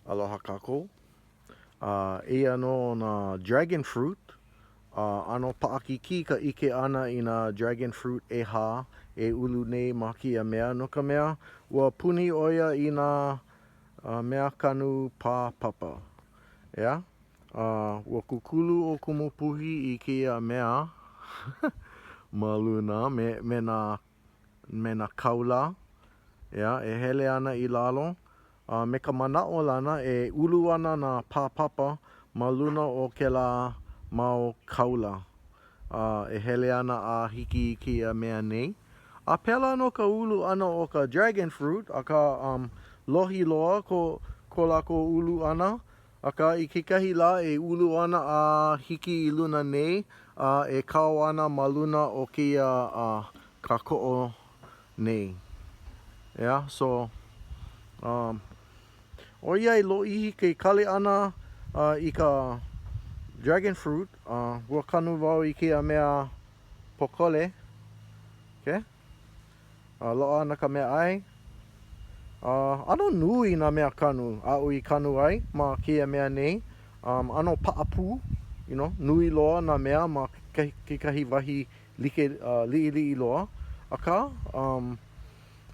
Aloha kākou. Uh, eia nō nā dragon fruit. Uh, ʻano paʻakikī ka ʻike ʻana i nā dragon fruit ʻehā e ulu nei ma kēia mea, no ka mea, ua puni ʻo ia i nā uh, mea kanu pā papa. ʻEā? Uh, ua kūkulu ʻo Kumu Puhi i kēia mea ma luna me, me nā me nā kaula, ʻeā, e hele ana i lalo, a me ka manaʻolana e ulu ana nā pā papa ma luna o kēlā mau kaula, a e hele ana a hiki i kēia mea nei. A pēlā nō ka ulu ʻana o ka dragon fruit, akā, um, lohi loa ko, ko lākou ulu ʻana, Akā, i kekahi lā e ulu ana a hiki i luna nei, a e kau ana ma luna o kēia kākoʻo nei. ʻEā, so, um, ʻoiai lōʻihi ke kali ʻana i ka dragon fruit, uh, ua kanu wau i kēia mea pōkole, okay? A loaʻa ana ka meaʻai. A ʻano nui nā mea kanu aʻu i kanu ai ma kēia mea nei. Um, ʻano paʻapū, you know, nui loa nā mea ma kekahi wahi like, uh, liʻiliʻi loa. Akā, um,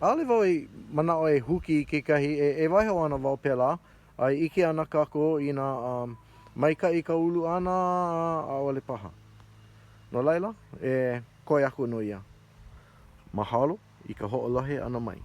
ʻaʻole wau i manaʻo e huki i kekahi, e, e waiho ana wau pēlā, a e ʻike ana kākou inā um, maikaʻi ka ulu ʻana a ʻaʻole paha. No laila, e koe aku nō ia. Mahalo i ka hoʻolohe ʻana mai.